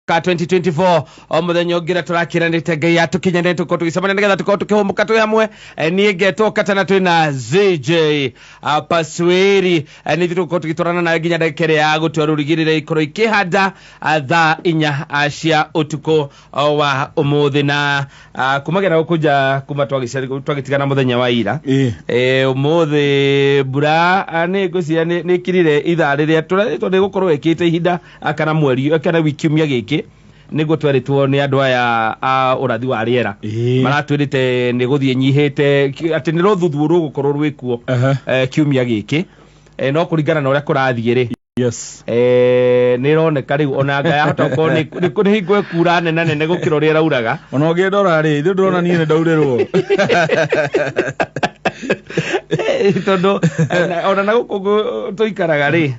Ka 2024 o muthenya ũngĩ ũrĩa tũrakiranĩte Ngai atũkinyanĩre tũkorwo tũgĩcemania nĩgetha tũkorwo tũkĩhũmũka twĩ hamwe. Niĩ ngetwo Katana, twĩna ZJ Pasweri. Nĩ ithuĩ tũgũkorwo tũgĩtwarana nawe nginya ndagĩka ĩrĩa ya gũtua rũrigi rĩrĩa ikorwo ikĩhanda thaa 4 cia ũtukũ wa ũmũthĩ. Na kumagia na gũkũ nja kuma twagĩtigana mũthenya wa ira, ũmũthĩ mbura nĩ ngwĩciria nĩ ĩkirire ithaa rĩrĩa tũrerĩtwo nĩ gũkorwo ĩkĩte ihinda kana mweri kana wiki kiumia gĩkĩ, nĩguo twerĩtwo nĩ andũ aya a ũrathi wa rĩera. Maratwĩrĩte nĩ gũthiĩ nyihĩte, atĩ nĩ rũthuthuũ rũgũkorwo rwĩkuo kiumia gĩkĩ. No kũringana na ũrĩa kũrathiĩ rĩ, nĩ ĩroneka rĩu ona nga yahota gũkorwo nĩ hingo ĩkura nene nene gũkĩra ũrĩa ĩrauraga. Ona ũngĩndora rĩ, ithuĩ ndĩrona niĩ nĩ ndaurĩrwo. Tondũ ona na gũkũ tũikaraga rĩ,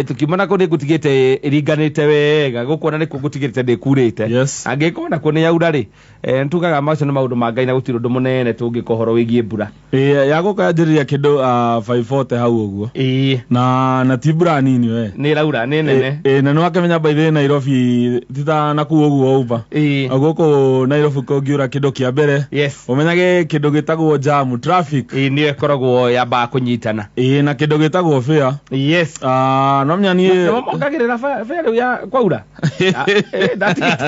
tũkiuma na kũu nĩ ngũtigĩte ĩringanĩte wega, gũkũ ona nĩkuo ngũtigĩte ndĩkurĩte. Angĩkorwo nakuo nĩ yaura rĩ, nĩtugaga macio nĩ maũndũ ma Ngai na gũtirĩ ũndũ mũnene tũngĩka ũhoro wĩgiĩ mbura. Yagũka yanjĩrĩria kĩndũ 540 hau ũguo. Na ti mbura nini we. Nĩ ĩraura, nĩ nene. Na nĩ wakĩmenya by the way Nairobi ti ta na kũu ũguo uba. Gũkũ Nairobi kũngiura kĩndũ kĩa mbere, ũmenyage kĩndũ gĩtagwo jam, traffic. Nĩyo ĩkoragwo yambaga kũnyitana. Na kĩndũ gĩtagwo fare. No menya niĩ Nĩmo mongagĩrĩra fare rĩu ya kwaura.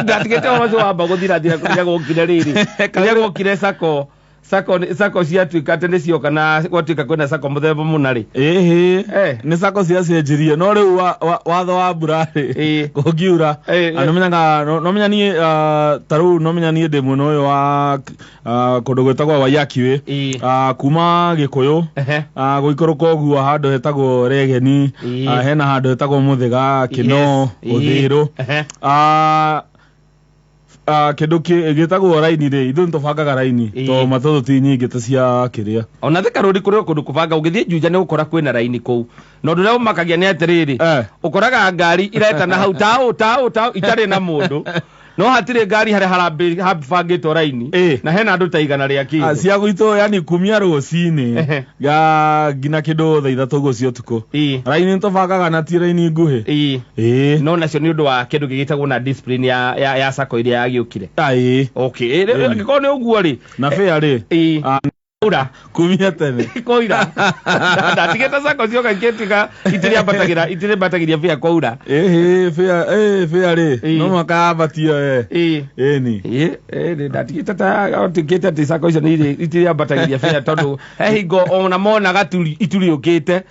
Ndatigĩte ũhoro ũcio wamba gũthirathira kũrĩa gwokire rĩrĩ. Kũrĩa gwokire sacco. Sacco ciatuĩka atĩ nĩ cioka na gwatuĩka kwĩna sacco mũthemba mũna rĩ. Ĩhĩ. Nĩ sacco ciacenjirie, no rĩu watho wa mbura rĩ, kũngiura, nĩmenyaga, no menya niĩ, ta rĩu no menya niĩ ndĩ mwena ũyũ wa kũndũ gwĩtagwo Waiyaki Way. Kuma Gĩkũyũ, gũikũrũka ũguo handũ hetagwo Regeni, hena handũ hetagwo Mũthĩga, Kĩno, Ũthĩrũ. Kĩndũ gĩtagwo raini rĩ, ithuĩ nĩtũbangaga raini, tondũ matatũ ti nyingĩ ta cia kĩrĩa. Ona Thika Road kũrĩ o kũndũ kũbanga, ũgĩthiĩ Juja nĩ ũgũkora kwĩna raini kũu. Na ũndũ ũrĩa ũmakagia nĩ atĩrĩrĩ, ũkoraga ngari iretana hau taũ taũ taũ itarĩ na mũndũ. No hatirĩ ngari harĩa habangĩtwo raini, na hena andũ ta 100 rĩa kĩndũ. Cia gwitũ, yani kumia rũcinĩ nginya kĩndũ thaa 3 ũguo cia ũtukũ. Raini nĩtũbangaga na ti raini nguhĩ. No nacio nĩ ũndũ wa kĩndũ gĩgĩtagwo na discipline ya sacco ĩrĩa yagĩũkire. Okay. Angĩkorwo nĩ ũguo rĩ. Na fare rĩ. Ura. Kumia tene. Koira. Ndatigĩte sacco cioka ikĩtuĩka itirĩambatagĩra, itirĩambatagĩria fare kwaura. Ĩhĩ, fare rĩ, no mũhaka yambatio we. Ĩni. Ndatigĩte ta otigĩte atĩ sacco icio nĩ itirĩambatagĩria fare tondũ he hingo ona monaga itu rĩũkĩte.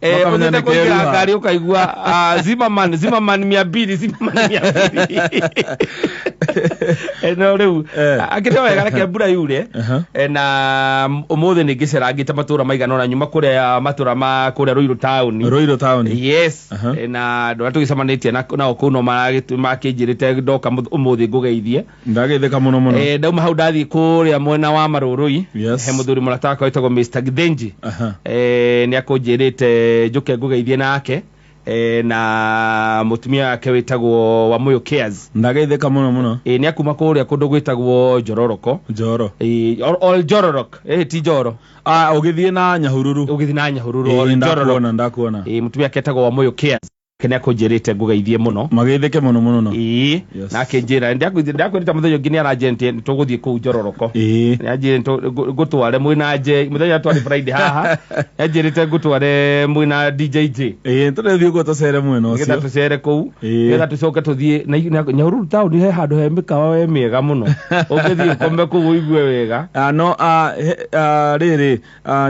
Makamenya Ũthiĩte nĩ kũingĩra kĩeruha. ngari ũkaigua, Zimmerman, Zimmerman mia mbili, Zimmerman mia mbili. No rĩu, akĩrĩ wega reke mbura yure. Na ũmũthĩ nĩ ngĩcerangĩte matũra maigana ũna, nyuma kũrĩa matũra ma kũrĩa Ruiru town. Ruiru town. Yes. Na andũ arĩa tũgĩcemanĩtie nao kũu no makĩnjĩrĩte ndoka ũmũthĩ ngũgeithie. Ndagĩthĩka mũno mũno. Ndauma hau ndathiĩ kũrĩa mwena wa Marũrũi. He mũthuri mũrata wakwa wĩtagwo Mr. Githinji. Nĩ akũnjĩrĩte njũke ngũgeithie nake. Na mũtumia wake wĩtagwo Wamũyũ Cares. Ndagĩthĩka mũno mũno. Nĩ akuma kũrĩa kũndũ gwĩtagwo Njororoko. Njoro. Ol Njororok. Ti Njoro. Ũgĩthiĩ na Nyahururu. Ũgĩthiĩ na Nyahururu, Ol Njororok. Ndakuona, ndakuona. Mũtumia wake etagwo Wamũyũ Cares. Nĩ akũnjĩrĩte ngũgeithie mũno. Mageithĩke mũno mũno no. Na akĩnjĩra, ndakwĩrĩte mũthenya ũngĩ nĩ aranjĩrĩte nĩ tũgũthiĩ kũu Njororoko. Nĩ anjĩrĩte ngũtware mwĩna J, mũthenya twarĩ Friday haha. Nĩ anjĩrĩte ngũtware mwĩna DJ J. Tũrĩthiĩ ũguo tũcere mwena ũcio. Nĩgetha tũcere kũu. Nĩgetha tũcoke tũthiĩ na Nyahururu town he handũ he mĩkawa we mĩega mũno. Ũngĩthiĩ ũkome kũu ũigue wega. No, rĩrĩ,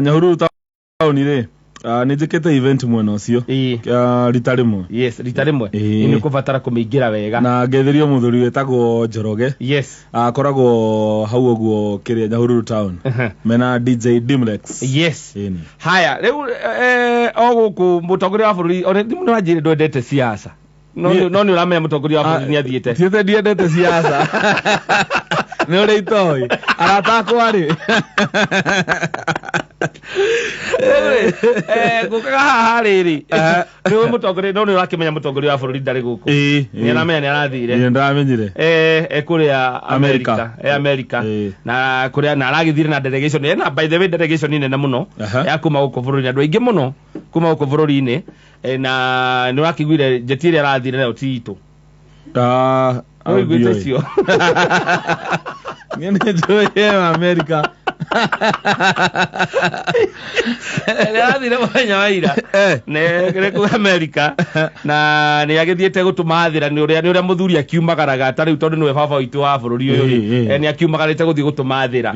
Nyahururu town rĩ, nĩ njĩkĩte event mwena ũcio. Rita rĩmwe. Yes, rita rĩmwe. Nĩ ũkũbatara kũmĩingĩra wega. Na ngetherio mũthuri wĩtagwo Njoroge. Akoragwo hau ũguo kĩrĩa Nyahururu town. Mena DJ Dimlex. Haya, rĩu, o gũkũ mũtongoria wa bũrũri, ona nĩ wanjĩrire ndwendete siasa. No nĩ ũramenya mũtongoria wa bũrũri nĩ athiĩte. Ti atĩ ndiendete siasa. Nĩ ũrĩa itoĩ. Arata akwa rĩ. Ngũkaga haha rĩrĩ. Nĩ ũĩ mũtongoria, no nĩ ũrakĩmenya mũtongoria wa bũrũri ndarĩ gũkũ. Nĩ aramenya nĩ arathire. Nĩ ndamenyire. Kũrĩa Amerika. Amerika. Amerika. Na kũrĩa na aragĩthire na delegation. Na by the way delegation nene mũno. Ya kuma gũkũ bũrũri-inĩ, andũ aingĩ mũno kuma gũkũ bũrũri-inĩ. Na nĩ ũrakĩiguire njeti ĩrĩa arathire nayo ti itũ. Ũiguĩte icio? Niĩ nĩ njũĩ America. Nĩarathire mũthenya wa ira. Nĩ kũu America na nĩ agĩthiĩte gũtũmathĩra nĩ ũrĩa nĩ ũrĩa mũthuri akiumagaraga ta rĩu tondũ nĩwe baba witũ wa bũrũri ũyũ rĩ, nĩ akiumagarĩte gũthiĩ gũtũmathĩra.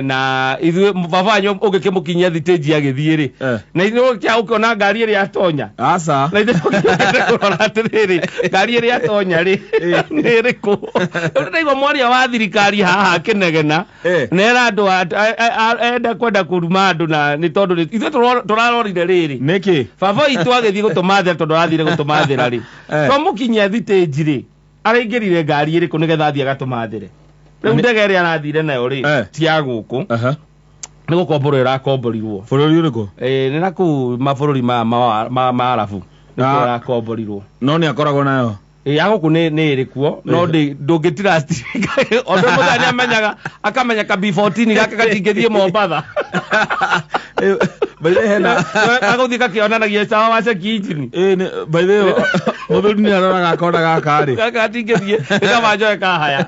Na ithuĩ baba wanyu ũngĩkĩmũkinyia thitĩnji agĩthiĩ rĩ, na ithuĩ ũkĩona ngari ĩrĩa atonya. Aca. Na ithuĩ tũkĩũkĩte kũrora atĩrĩrĩ, ngari ĩrĩa atonya rĩ nĩ ĩrĩkũ. Rĩu ndĩraigua mwaria wa thirikari haha akĩnegena nera andũ enda kwenda kũruma andũ na nĩ tondũ ithuĩ tũrarorire rĩrĩ. Nĩkĩ? Baba witũ agĩthiĩ gũtũmathĩra tondũ arathire gũtũmathĩra rĩ, twamũkinyia thitĩnji rĩ, araingĩrire ngari ĩrĩkũ nĩgetha athiĩ agatũmathĩre. Rĩu ndege ĩrĩa arathire nayo rĩ ti ya gũkũ, nĩ gũkomborwo ĩrakomborirwo. Bũrũri ũrĩkũ? Nĩ na kũu mabũrũri ma Arabu nĩkuo ĩrakomborirwo. No nĩ akoragwo nayo? Ya gũkũ nĩ ĩrĩ kuo, no ndũngĩ trust. Ũndũ mũthenya nĩ amenyaga, akamenya ka B14 gaka gatingĩthiĩ Mombatha. By the way, hena gagũthiĩ gakĩonanagia cawa wa ceki injini. By the way, mũthuri nĩ aroraga akona gaka rĩ. Gaka gatingĩthiĩ, nĩ kaba njoe kahaya.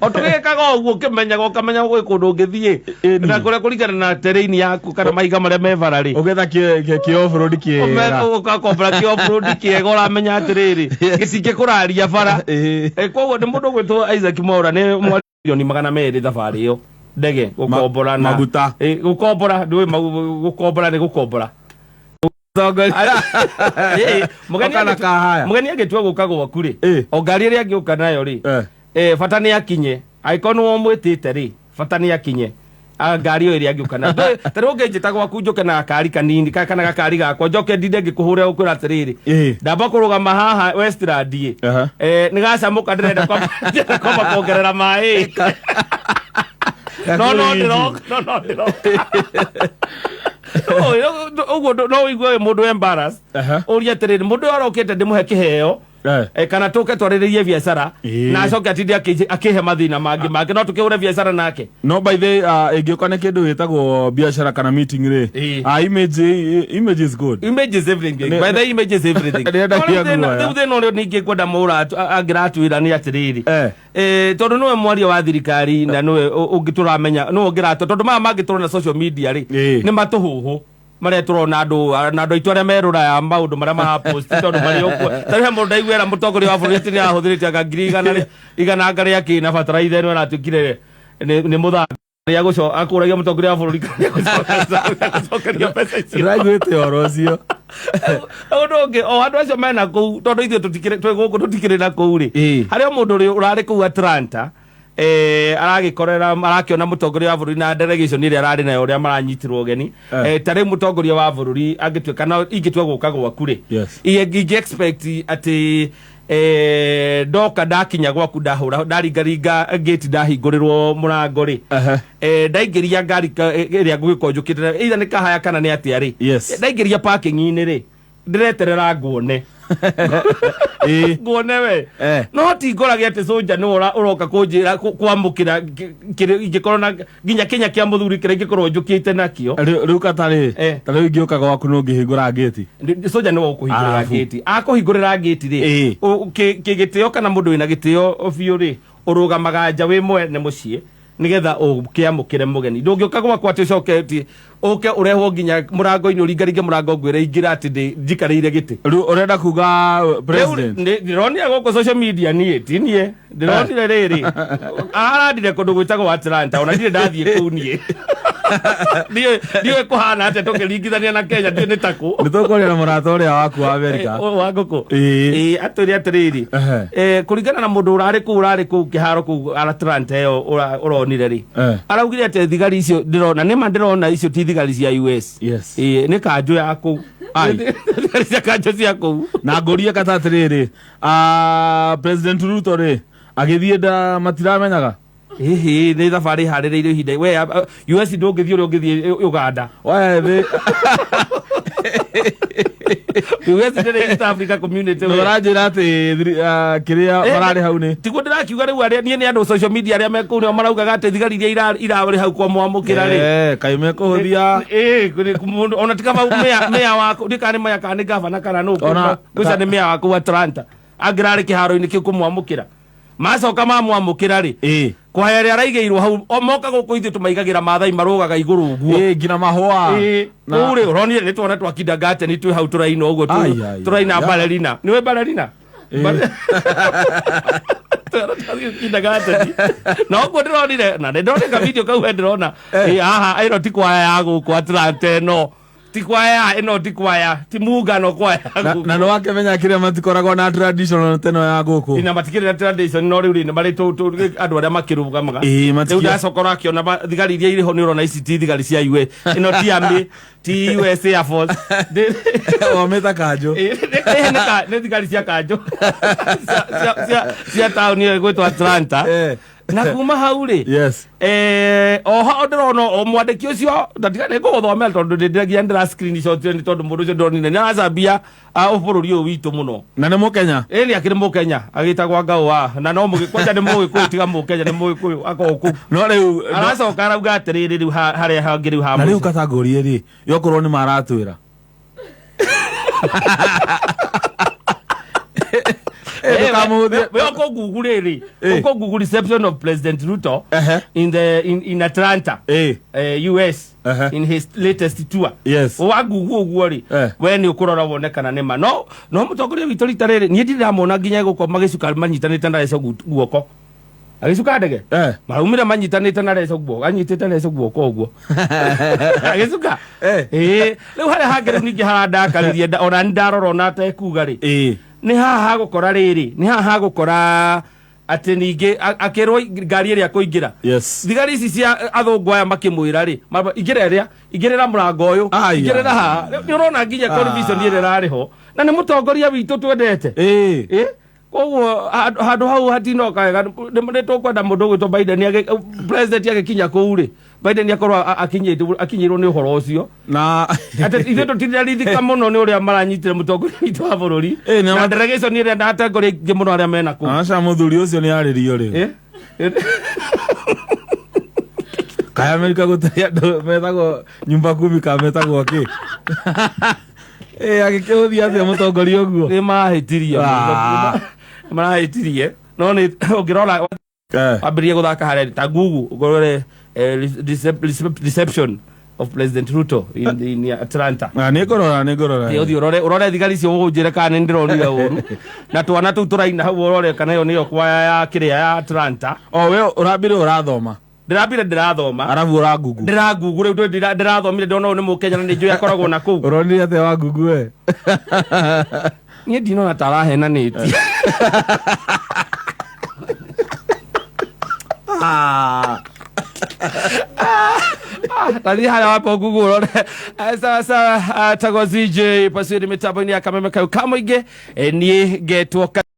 O tũgĩkaga ũguo ũkĩmenyaga, ũkamenya gwĩ kũndũ ũngĩthiĩ. Na kũrĩa kũringana na terrain yaku kana mahiga marĩa me bara rĩ. Ũgetha kĩ off-road kĩega. Ũgakombora kĩ off-road kĩega ũramenya atĩrĩrĩ, gĩtingĩkũraria bara. Koguo nĩ mũndũ ũgwĩtwo Isaac Mwaura nĩ milioni 200 thabarĩ ĩyo. Ndege gũkombora na maguta. Gũkombora, ndũĩ gũkombora nĩ gũkombora. Mũgeni angĩtua gũka gwaku rĩ, o ngari ĩrĩa angĩũka nayo rĩ, bata nĩ akinye. Angĩkorwo nĩwe ũmwĩtĩte rĩ, bata nĩ akinye. Ngari ĩyo ĩrĩa angĩũka nayo. Ta rĩu ũngĩnjĩta gwaku njũke na gakari kanini, kana gakari gakwa, njoke ndinde ngĩkũhũrĩra gũkwĩra atĩrĩrĩ, ndamba kũrũgama haha Westland ĩ, nĩ gacamũka ndĩrenda kwamba kuongerera maĩ. No, no, ndĩroka, no, no, ndĩroka. Ũguo no ũigue mũndũ embarrassed. Ũrie atĩrĩrĩ, mũndũ ũyũ arokĩte ndĩmũhe kĩheo, kana tũke twarĩrĩrie biacara, na acoke atinde akĩhe mathĩna mangĩ mangĩ, no tũkĩhũre biacara nake. No by the ĩngĩũka nĩ kĩndũ gĩtagwo biacara kana meeting rĩ, image is good. Image is everything. By the image is everything. Rĩu thĩna ũrĩa ningĩ ngwenda Mwaura angĩratwĩra nĩ atĩrĩrĩ, tondũ nĩwe mwaria wa thirikari na nĩwe ũngĩtũramenya, nĩwe ũngĩratũ, tondũ maya mangĩ tũrona social media rĩ, nĩ matũhũhũ marĩa tũrona andũ na andũ aitũ arĩa merũraga maũndũ marĩa marapost tondũ marĩ okuo. Ta rĩu he mũndũ ndaiguĩra mũtongoria wa bũrũri atĩ nĩ arahũthĩrĩte anga ngiri igana anga rĩa kĩ na bataraitha ĩno ĩratuĩkire nĩ mũthanga. Rĩa akũragia mũtongoria wa bũrũri kana nĩagũcokeria mbeca icio. Ndĩraiguĩte ũhoro ũcio. Ũndũ ũngĩ, o andũ acio mena kũu, tondũ ithuĩ tũtikĩrĩ, twĩ gũkũ tũtikĩrĩ na kũu rĩ. Harĩ o mũndũ ũrarĩ kũu Atlanta, aragĩkorera, arakĩona mũtongoria wa bũrũri na delegation ĩrĩa ararĩ nayo ũrĩa maranyitirwo ũgeni. Ta rĩu mũtongoria wa bũrũri angĩtuĩka na ingĩtua gũka gwaku rĩ, ingĩ expect atĩ ndoka ndakinya gwaku ndahũra ndaringaringa gate ndahingũrĩrwo mũrango rĩ, ndaingĩria ngari ĩrĩa ngũgĩkorwo njũkĩte, either nĩ kahaya kana nĩ atĩa rĩ, ndaingĩria parking-inĩ rĩ, ndĩreterera nguone. Nguone we. No ti ngorage atĩ soldier nĩwe ũroka kũnjĩra kwamũkĩra ingĩkorwo na nginya kĩnya kĩa mũthuri kĩrĩa ingĩkorwo njũkĩte nakĩo. Rĩu katarĩ, ta rĩu ingĩũka gwaku nũ ũngĩhingũra gate? Soldier nĩwe ũkũhingũrĩra gate. Akũhingũrĩra gate rĩ, gĩtĩo kana mũndũ wĩna gĩtĩo biũ rĩ, ũrũgamaga nja wĩ mwene mũciĩ nĩgetha ũkĩamũkĩre mũgeni. Ndũngĩũka gwakwa atĩ ũcoke atĩ ũke ũrehwo nginya mũrango-inĩ ũringaringe mũrango ngwĩre ingĩra atĩ njikarĩire gĩtĩ. Rĩu ũrenda kuga president? Rĩu ndĩronire gũkũ social media niĩ, ti niĩ. Ndĩronire rĩrĩ. Arandire kũndũ gwĩtagwo Atlanta, ona ndirĩ ndathiĩ kũu niĩ. Ndiũĩ kũhana atĩa tũkĩringithania na Kenya, ndiũĩ nĩ ta kũ. Nĩ tũkũria na mũrata ũrĩa waku wa America. Wa ngũkũ. Atwĩre atĩrĩrĩ, kũringana na mũndũ ũrarĩ kũu, ũrarĩ kũu kĩharo kũu Atlanta ĩyo ũronire rĩ, araugire atĩ thigari icio ndĩrona, nĩma ndĩrona icio ti thigari cia US. Nĩ kanjũ ya kũu. Thigari cia kanjũ cia kũu. Na ngũrie kata atĩrĩrĩ, President Ruto rĩ, agĩthiĩ nda matiramenyaga? Hihi nĩ thabarĩ ĩharĩrĩirio ihinda. We, US ndũngĩthiĩ ũrĩa ũngĩthiĩ Uganda. We, thĩ. US ndĩrĩ East Africa Community, we. Ũranjĩra atĩ kĩrĩa mararĩ hau nĩ? Tiguo ndĩrakiuga rĩu arĩa niĩ nĩ andũ social media arĩa me kũu nĩo maraugaga atĩ thigari iria irarĩ hau kwamwamũkĩra rĩ. Kaĩ mekũhũthia. Mũndũ, ona ti kaba mea waku, ndikana nĩ mea kana nĩ gavana kana nũ, Ona ngwĩciria nĩ mea waku Atlanta. Angĩrarĩ kĩharo-inĩ kĩu kũmwamũkĩra. Macoka mamwamũkĩra rĩ, kwaya ĩrĩa araigĩirwo hau, o moka gũkũ ithuĩ tũmaigagĩra Maathai marũgaga igũrũ ũguo. Ĩ, nginya mahũa. Kũu rĩ, ũronire nĩ twana twa kindergarten twĩ hau tũraina ũguo, Ai, ai, tũraina ai. Ballerina. Nĩwe ballerina? Twana twa kindergarten. Na ũguo ndĩronire, na nĩ ndĩronire ka video kau he ndĩrona. Haha ĩno ti kwaya ya gũkũ Atlanta, ĩno ti kwaya, ĩno ti kwaya, ti muungano kwaya Na gũkũ. Na nĩ wakĩmenya kĩrĩa matikoragwo na traditional teno ya gũkũ. Ina matikĩrĩ na tradition, no rĩu rĩ nĩ marĩ andũ arĩa makĩrũgamaga. Rĩu ndacoka ũrakĩona thigari iria irĩ ho, nĩ ũrona ici ti thigari cia US, ĩno ti army, ti US Air Force. Wamĩta kanjũ. Nĩ thigari cia kanjũ cia taũni ĩyo ĩgwĩtwo Atlanta. Na kuma hau rĩ, oho ndĩrona o mwandĩki ũcio, ndatiga nĩ ngũgũthomera tondũ ndĩndĩragia ndĩra screenshot nĩ tondũ mũndũ ũcio ndĩronire nĩ aracambia bũrũri ũyũ witũ mũno. Na nĩ mũkenya. Ĩ, nĩ akĩrĩ mũkenya agĩtagwo Ngau wa na no kwanja nĩ mũgĩkũyũ, tiga mũkenya, nĩ mũgĩkũyũ akorwo kũu. No rĩu Aracoka arauga atĩrĩrĩ, rĩu harĩa hangĩ rĩu ha Na rĩu mũico. Katangũrie rĩ, yokorwo nĩ maratwĩra. Ndũkamũhũthie. We ũkũ Google rĩrĩ, ũkũ Google reception of President Ruto in Atlanta, US, in his latest tour. Wa Google ũguo rĩ, we nĩ ũkũrora wone kana nĩ ma. No mũtongoria witũ rita rĩrĩ niĩ ndirĩ ndamona nginya gũkorwo magĩcuka manyitanĩte na reco guoko agĩcuka ndege. Maraumire manyitanĩte na reco guoko, anyitĩte reco guoko ũguo agĩcuka. Rĩu harĩa hangĩ rĩu ningĩ harandakaririe, ona nĩ ndarora ona atekuga rĩ, nĩ haha hagũkora rĩrĩ, nĩ haha hagũkora atĩ ningĩ akĩrwo ngari ĩrĩa kũingĩra, thigari ici cia athũngũ aya makĩmwĩra rĩ, ingĩra ĩrĩa, ingĩrĩra mũrango ũyũ, ingĩrĩra haha. Nĩ ũrona nginya confusion ĩrĩa ĩrarĩ ho, na nĩ mũtongoria witũ twendete. Koguo handũ hau hatinoka wega. Nĩ tũkwenda mũndũ ũgwĩtwo Biden president agĩkinya kũu rĩ, Biden akorwo akinyĩirwo nĩ ũhoro ũcio Na atĩ ithuĩ tũtirarithika mũno nĩ ũrĩa maranyitire mũtongoria witũ wa bũrũri na delegation ĩrĩa na atongoria aingĩ mũno arĩa mena kũu. Aca, mũthuri ũcio nĩ arĩrio rĩu. Kaya Amerika gũtarĩ andũ metagwo nyumba kumi ka metagwo kĩ? Agĩkĩhũthia atĩa mũtongoria ũguo? Nĩ mahĩtirie. Nĩ marahĩtirie, no nĩ ũngĩrora wambĩrĩrie gũthaka harĩa ta Google ũkorore reception of President Ruto in Atlanta. Ah, nĩ ngũrora, nĩ ngũrora. Ũthiĩ ũrore thigari icio, ũnjĩre kana nĩ ndĩronire ũru, na twana tũu tũraina hau, ũrore kana ĩyo nĩyo kwaya ya kĩrĩa ya Atlanta. O we ũrambire ũrathoma. Ndĩrambire ndĩrathoma. Arabu ũrangungu. Ndĩrangungu rĩu, ndĩrathomire ndĩrona ũyũ nĩ mũkenya na nĩ njũĩ akoragwo na kũu. Ũronire atĩa wa ngungu we? Niĩ ndinona ta arahenanĩtie. Tathiĩ harĩa wamba Google ũrore. Sawa sawa, tagwo CJ Pasuĩri mĩtambo-inĩ ya kameme kau ka mũingĩ. Niĩ ngetwo.